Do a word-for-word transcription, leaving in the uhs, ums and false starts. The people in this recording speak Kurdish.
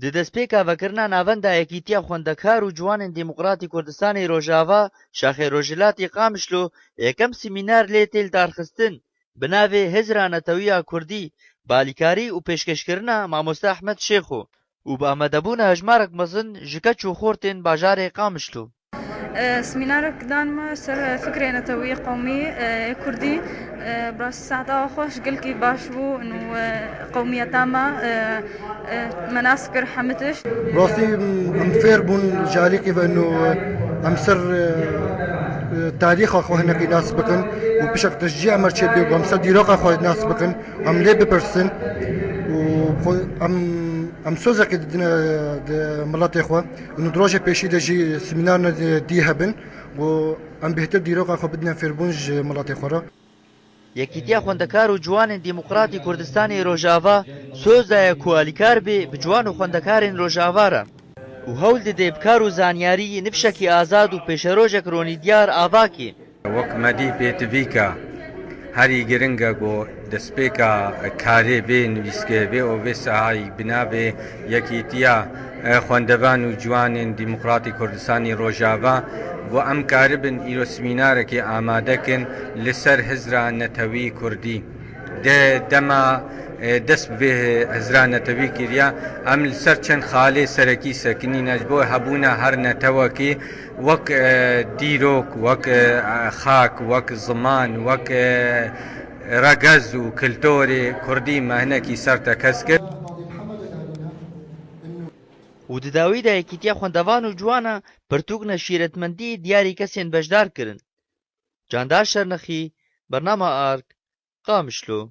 Di destpêka vekirina navenda Yekîtiya Xwendekar û Ciwanên Demokratî Kurdistanê Rojava, Şaxê Rojhilatî Qamişlo, yekem semînar lê tê lidarxistin, bi navê Hizra Netewiya Kurdî, bi alîkarî û pêşkêşkirina Mamoste Ehmed Şêxo û bi amadebûna hejmarek mezin ji keç û xortên bajarê Qamişlo. E, semînarek dan me ser fikrê netewî qewmî, e, kurdî. E, bi rastî saeta xweş gelkî baş bû û, e, qewmiyeta me, e, e, me nas kir hemî tişt. Rastî, em fêr bûn ji alîkî ve û em ser, e, e, tarîxa xwe hinekî nas bikin û pişek teşcîya me çê bê û em ser dîroka xwe nas bikin, em lê bipirsin û xwe, em, em sozekê didine di miletê xwe. Û di rojê pêşî de jî semînarine dî hebin û em bêhtir dîroka xwe bidine fêrbûn ji miletê xwe re. Yekîtiya Xwendekar û Ciwanên Demokratî Kurdistanê Rojava soz daye ku alîkar bê bi ciwan û xwendekarên Rojava re û hewl dide bi kar û zanyarî nifşekî azad û pêşerojek ronîdiyar avakê. Wek me dî pêtivîka herî giring e ku destpêka karê vê nivîskê, vê û vê sahayî bi navê Yekîtiya, e, Xwendevan û Ciwanên Demokratî Kurdistanî Rojava, ku em karibin îro semînarekê amade kin li ser hizra netewî kurdî. Di dema, e, dest bi vê hizra netewî kiriya, em li ser çend xalê serekî sekinîne ji bo hebûna her netewekî wek, e, dîrok, wek, e, xak, wek ziman, wek, e, regez û kiltorê kurdî me hinekî ser tekez kir. Û di dawî de Yekîtiya Xwendevan û Ciwana pirtûk neşîretmendî diyarî kesên beşdar kirin. Candar Şernexî, Bernama Ark, Qamişlo.